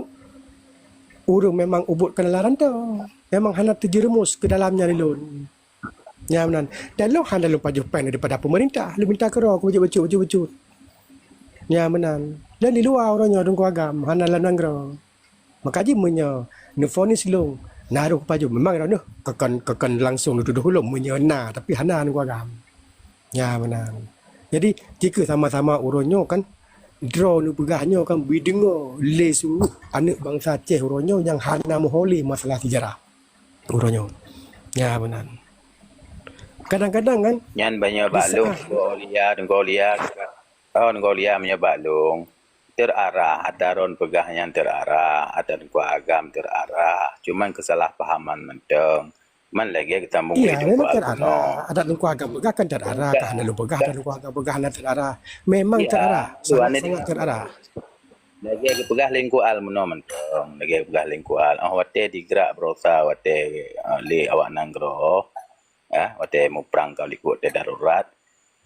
ureuëng memang ubot kenalan rantau. Memang hana teujeureumus keu dalam nyan lé lôn. Nyan meunan. Dan lôn hana lôn pajoh péng daripada pemerintah. Lôn minta keudroe keu bacut-bacut, bacut-bacut. Nyan meunan. Dan di luwa uroe nyoe Teungku Agam, hana lam nanggroe. Maka jih meunyoe neufonis lôn, na rôh pajoh, memang droeneuh kakon, kakon langsong neutudoh ulôn meunyoe na, tapi hana Teungku Agam. Ya, meunan. Jadi, jikheun sama-sama uroe nyoe kan, droe neupeugah nyoe kan, beudeungoe lé seluruh aneuk bansa Aceh uroe nyoe nyang hana meuho lé masalah sejarah uroe nyoe. Ya, meunan. Kadang-kadang kan, nyan banyak bak lôn, Teungku Aulia, Teungku Aulia, oh, Teungku Aulia meunyoe bak lôn. Terarah, ata droen peugah nyan terarah, ata Teungku Agam terarah. Cuman kesalahpahaman mantong. Man lagèe geusambông lé Teungku Agam bunoe. Iya, memang terarah. Ata Teungku Agam peugah kan terarah, ka hana lôn peugah, ata Teungku Agam peugah hana terarah. Memang terarah, sangat-sangat terarah. Lagèe geupeugah lé Teungku Al bunoe mantong, lagèe geupeugah lé Teungku Al. Oh, watèe digerak beurasa, watèe, eh, lé awak nanggroe, ya, watèe muprang ka likot watèe darurat,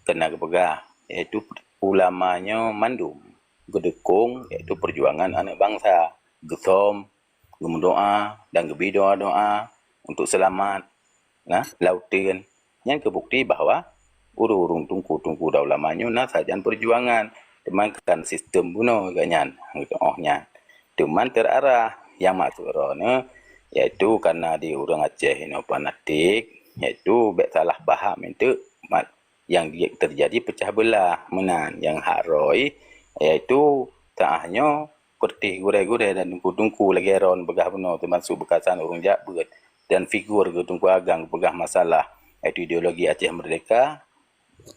keunan geupeugah, yaitu ulama nyoe mandum geudukong, yaitu perjuangan aneuk bansa, geusöm, geumeudoa dan geubi doa-doa untuk seulamat, nah, lam uteuen. Nyan keu bukti bahwa ureuëng-ureuëng teungku-teungku dan ulama nyoe na sajan perjuangan, teuma kan sistem bunoe geuh nyan, geuh nyan. Teuma terarah nyang maksud droeneuh, yaitu karena di ureuëng Aceh inoe fanatik, yaitu bék salah paham enteuk mat nyang terjadi pecah belah meunan nyang hak rhoi, yaitu teuah nyoe peureutéh gurée-gurée dan teungku-teungku lagée droen peugah bunoe teumasuk beukasan ureuëng jak beuet dan figur geuh Teungku Agam geupeugah masalah, yaitu ideologi Aceh Merdeka,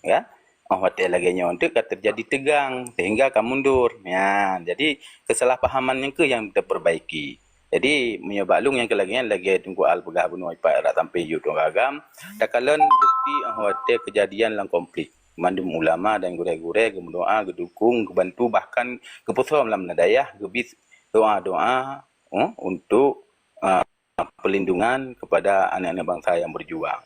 ya. Oh watée lagée nyoe enteuk ka terjadi teugang sehingga ka mundur. Ya, jadi kesalahpahaman nyan keuh nyang teupeurbaiki. Jadi, meunyoe bak lôn nyang keu lagée nyan, lagée Teungku Al peugah bunoe pat rab sampoe ju Teungku Agam, takalon bukti 'oh watée keujadian lam konflik. Mandum ulama dan gurée-gurée geumeudoa, geudukong, geubantu, bahkan geupeusöm lam dayah, geubit doa-doa, eh, untuk, eh, perlindungan kepada aneuk-aneuk bansa nyang berjuang.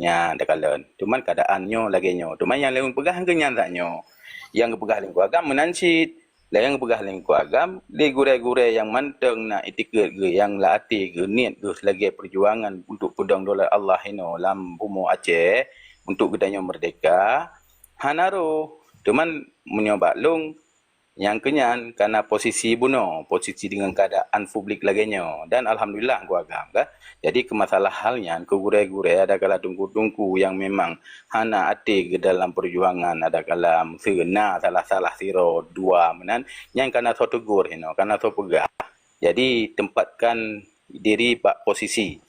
Nyan takalon. Cuman keadaan nyoe lagée nyoe. Cuman nyang lôn peugah keu nyan that nyoe. Nyang geupeugah lé Teungku Agam meunan cit. Lagée nyang geupeugah lé Teungku Agam, lé gurée-gurée nyang mantong na itikeuet geuh, nyang lam até geuh, niet geuh lagée perjuangan untuk peudong daulat Allah inoe lam bumoe Aceh, untuk geutanyoe merdeka, hana rôh. Cuman meunyoe bak lôn, nyang keu nyan kana posisi bunoe, posisi deungon keadaan publik lagée nyoe. Dan alhamdulillah Teungku Agam ka. Jadi keu masalah hal nyan, keu gurée-gurée adakala teungku-teungku nyang memang hana até geuh dalam perjuangan, adakala meuseu na salah-salah sidroe dua meunan, nyan kana soe tegur inoe, kana soe peugah. Jadi tempatkan diri bak posisi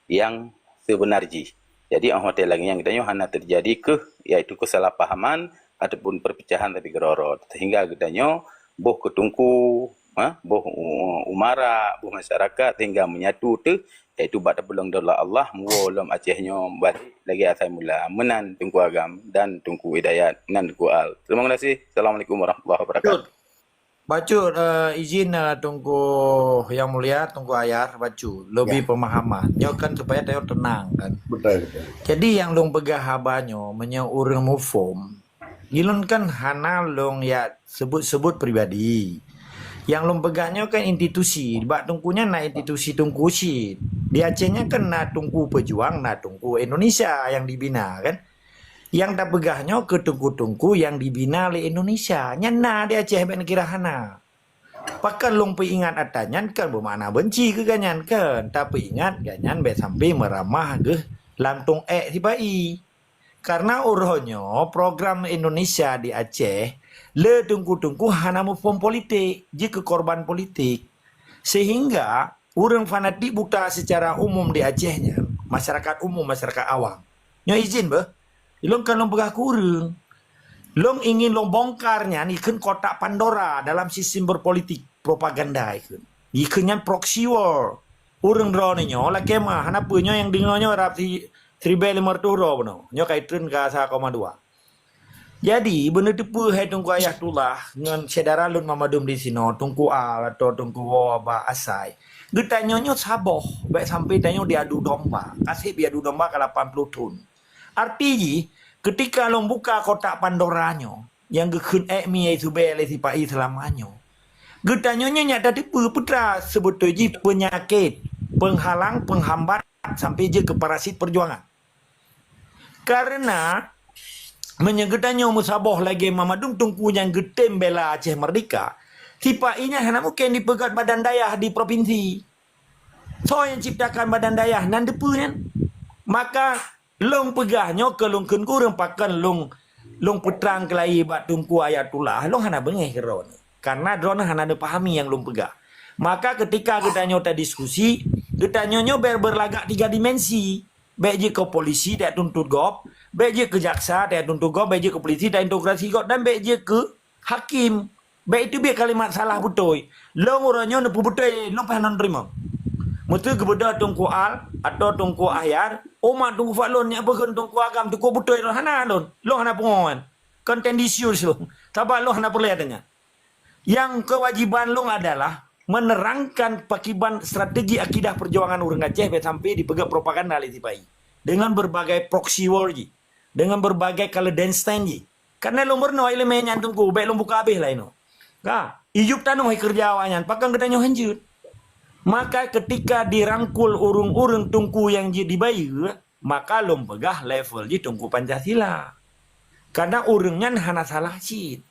nyang seubeuna jih. Jadi 'oh watée lagée nyan geutanyoe hana terjadi keuh, yaitu kesalahpahaman ataupun perpecahan tapi keudroe-droe, sehingga geutanyoe boh keu teungku, ha, boh u-, umara, boh masyarakat sehingga menyatu teuh, yaitu bak teupeudong daulat Allah, muwoe lom Aceh nyoe balik lagée asai mula. Meunan Teungku Agam dan Teungku Hidayat, nan Teungku Al. Terima kasih. Assalamualaikum warahmatullahi wabarakatuh. Bacut, eh, izin, eh, Teungku Yang Mulia, Teungku Ayar, bacut. Lebih pemahaman. Nyoe kan supaya tanyoe tenang kan. Betul, betul. Jadi nyang lôn peugah haba nyoe, meunyoe ureuëng muphom, ilôn kan hana lôn ya sebut-sebut pribadi. Nyang lôn peugah nyoe kan institusi. Bak teungku nyan na institusi teungku cit. Di Aceh nyan kan na teungku peujuang, na teungku Indonesia nyang dibina kan. Nyang tapeugah nyoe keu teungku-teungku nyang dibina lé Indonesia. Nyan na di Aceh, bék neukira hana. Pakon lôn peuingat ata nyan, kon beumakna beunci keu gobnyan, kon. Tapeuingat gobnyan bék sampoe meuramah geuh lam tông ék sipa-i. Karena uroe nyoe program Indonesia di Aceh, lé teungku-teungku hana muphom politik, jeuet keu korban politik. Sehingga ureuëng fanatik buta secara umum di Aceh nyan, masyarakat umum, masyarakat awam. Nyoe izin beuh, ilôn kon lôn peugah keu ureuëng. Lôn ingin lôn bongkar nyan ikheun kotak Pandora dalam sistem berpolitik, propaganda ikheun. Ikheun nyan proxy war. Ureuëng droeneuh nyoe lakée meu'ah, hana peue nyoe nyang deungoe nyoe rab si-, siribée limong reutôh droe bunoe. Nyoe ka itreun ka sa koma dua. Jadi, beuneuteupeu hai Teungku Ayatullah ngon syedara lôn banmandum di sinoe, Teungku Al atau Teungku Woe Ba Asai. Geutanyoe nyoe saboh, bék sampoe tanyoe diadu domba. Ka seb diadu domba ka lapan ploh thon. Arti jih, keutika lôn buka kotak Pandora nyoe, nyang geukheun ék mi ai subée lé sipa-i seulama nyoe. Geutanyoe nyoe nyak tateupeue peue teuma seubeutôi jih peunyakét, peunghalang, peunghambat sampoe jeuet keu parasit peujuangan. Kareuna meunyoe geutanyoe meusaboh lagée banmandum teungku nyang geutem bela Aceh Merdeka, Sipa-i nyan hana mungken dipeugét badan dayah di provinsi. Soe nyang ciptakan badan dayah nan dipeue nyan? Maka lôn peugah nyoe keu lôn kheun kureueng pakon lôn, lôn peutrang keulayi bak Teungku Ayatullah, lôn hana beungéh keu droeneuh. Karena droeneuh hana neupahami nyang lôn peugah. Maka ketika geutanyoe tadiskusi, geutanyoe nyoe ber-, berlagak tiga dimensi. Bék jeuet keu polisi tajak tuntut gob, bék jeuet keu jaksa tajak tuntut gob, bék jeuet keu polisi tajak interogasi gob, dan bék jeuet keu hakim. Bék teubiet kalimat salah beutôi. Lôn uroe nyoe neupeubeutôi, lôn payah lôn teurimong. Meuseu geubeudôh Teungku Al atau Teungku Ahyar, umat Teungku Fadlon nyang beukeun Teungku Agam, Teungku beutôi lôn hana lôn. Lôn hana pungo nyan. Konten disius lôn. Sabab lôn hana peureulée deungon. Nyang kewajiban lôn adalah menerangkan pakiban strategi akidah perjuangan ureuëng Aceh bék sampai dipeugét propaganda lé sipa-i. Dengan berbagai proxy war jih. Dengan berbagai Kaldenstein jih. Karena lôn meurunoe iéleumé nyan Teungku, bék lôn buka habéh lah inoe. Ka, ijub tanoh keureuja awaknyan, pakon geutanyoe hanjeuet. Maka ketika dirangkul ureuëng-ureuëng Teungku nyang jeuet dibayeue, maka lôn peugah level jih Teungku Pancasila. Karena ureuëng nyan hana salah cit.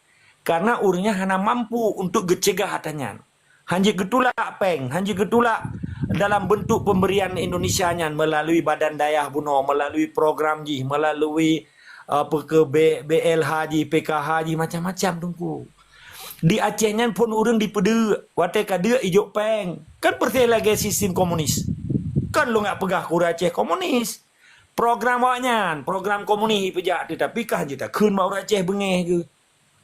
Karena ureuëng nyan hana mampu untuk geucegah atra nyan. Hanjeuet geutulak péng, hanjeuet geutulak dalam bentuk pemberian Indonesia nyan melalui badan dayah bunoe, melalui program jih, melalui, uh, peuke-, B-, B L H jih, P K H jih, macam-macam Teungku. Di Aceh nyan phon ureuëng dipeudeuk, watée ka deuk ijok péng. Kan persis lagée sistem komunis. Kan lôn jak peugah keu ureuëng Aceh komunis. Program awaknyan, program komunis ipeujak, teutapi ka hanjeuet takheun bak ureuëng Aceh beungéh geuh.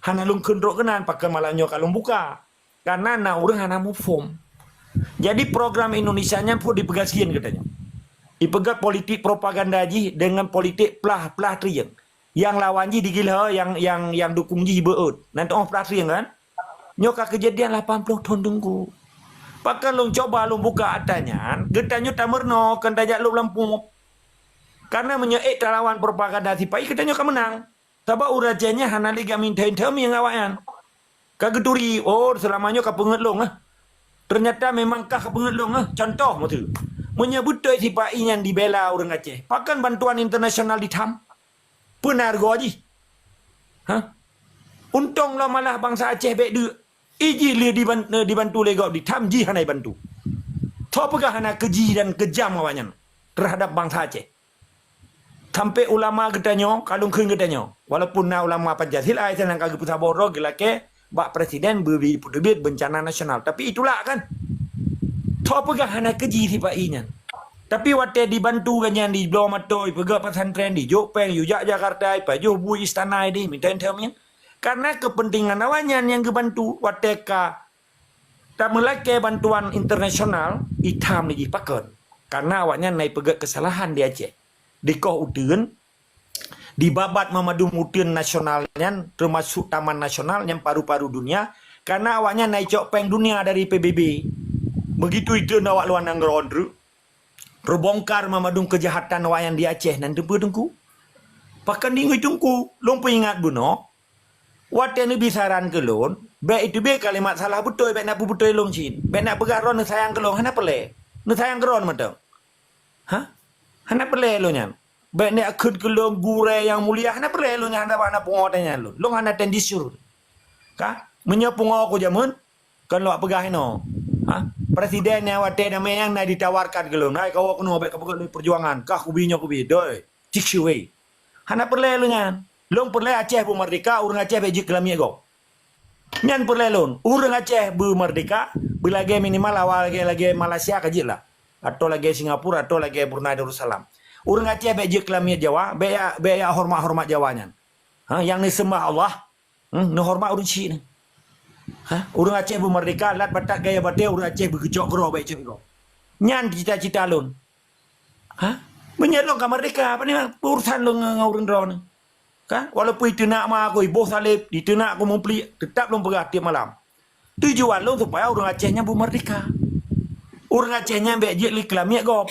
Hana lôn kheun trok keunan, pakon malam nyoe ka lôn buka. Karena na ureuëng hana muphom. Jadi program Indonesia nyan phon dipeugasien geutanyoe. Ipeugét politik propaganda jih dengan politik plah-plah trieng. Nyang lawan jih digila, nyang, nyang, nyang dukung jih beuet. Nan teuoh plah trieng kan? Nyoe ka keujadian lapan ploh thon Teungku. Pakon lôn cuba lôn buka atra nyan, geutanyoe tameurunoe kon tajak lôb lam pumoh. Karena meunyoe ék talawan propaganda sipa-i, geutanyoe ka meunang. Sabab ureuëng Aceh nyan hana lé geumeuinthèe-inthèe mieng awaknyan. Ka geuturi, oh, seulama nyoe ka peungeut lôn, ah. Ternyata memang ka peungeut lôn, ah. Contoh, meuseu. Meunyoe beutôi sipa-i nyan dibela ureuëng Aceh, pakon bantuan internasional di-tham? Peue na rugoe jih? Ha? Untông lom malah bansa Aceh bék deuk. Iji lé diban-, dibantu lé gob di-tham, jih hana jibantu. Tho peugah hana keuji dan keujam awaknyan terhadap bansa Aceh. Sampai ulama geutanyoe, ka lôn kheun geutanyoe, walaupun na ulama Pancasila, ai sinan ka geupeusaboh droe geulakée bak presiden beu-, beu-, beuteubiet bencana nasional. Tapi itulak kan? Tho peugah hana keuji sipa-i nyan. Tapi watée dibantu gobnyan, dibloe mantong, ipeugét pesantren, dijok péng, yue jak Jakarta, ipajoh bui istana ideh, mita-mita nyan. Karena kepentingan awaknyan nyang geubantu, watée ka tameulakée bantuan internasional, i-tham lé jih pakon. Karena awaknyan na ipeugét keusalahan di Aceh. Dikoh uteuen, dibabat mamandum uteuen nasional nyan, teumasok taman nasional nyan paru-paru dunia, karena awaknyan na icok péng dunia dari P B B. Begitu iteuen awak luwa nanggroe treuk, teubongkar mamandum keujahatan awaknyan di Aceh nan teupeue Teungku. Pakon deungoe Teungku, lôn peuingat bunoe, watée neubi saran keu lôn, bék iteubiet kalimat salah beutôi, bék na peubeutôi lôn cit. Bék na peugah droe neusayang keu lôn, hana peureulée. Neusayang keu droe mantong. Ha? Hana peureulée lôn nyan. Bék na kheun keu lôn gurée nyang mulia, hana peureulée lôn nyan, hana bak na pungoe tanyan lôn. Lôn hana tendisur. Ka? Meunyoe pungoe ku jameun, kon lôn peugah inoe. Ha? Presiden nyang watée damé nyang na ditawarkan keu lôn, "Hai, kawoe keunoe bék kapeugét lôn perjuangan, kah kubi nyoe kubi." Doi, cik siwei. Hana peureulée lôn nyan. Lôn peureulée Aceh beumeurdeka, ureuëng Aceh bék jeuet keu lamiet gob. Nyan peureulée lôn. Ureuëng Aceh beumeurdeka, beulagée minimal awai lagée, lagée Malaysia ka jeuet lah. Atau lagée Singapura, atau lagée Brunei Darussalam. Ureuëng Aceh bék jeuet keu lamiet Jawa, bék jak, bék jak horeumat-horeumat Jawa nyan. Ha, nyang neuseumbah Allah, hmm, neuhoreumat ureuëng chik nyan. Ha, ureuëng Aceh beumeurdeka, lat batat gaya batée, ureuëng Aceh beugeucok keudroe bék cok keudroe. Nyan cita-cita lôn. Ha? Meunyoe lôn ka meurdeka, apa ni, urusan lôn ngon, ngon ureuëng droeneuh? Kan? Walaupun iteunak ma aku, iboh saleb, iteunak aku muplih, teutap lôn peugah tiep malam. Tujuan lôn supaya ureuëng Aceh nyan beumeurdeka. Ureuëng Aceh nyan bék jeuet lé keu lamiet gob.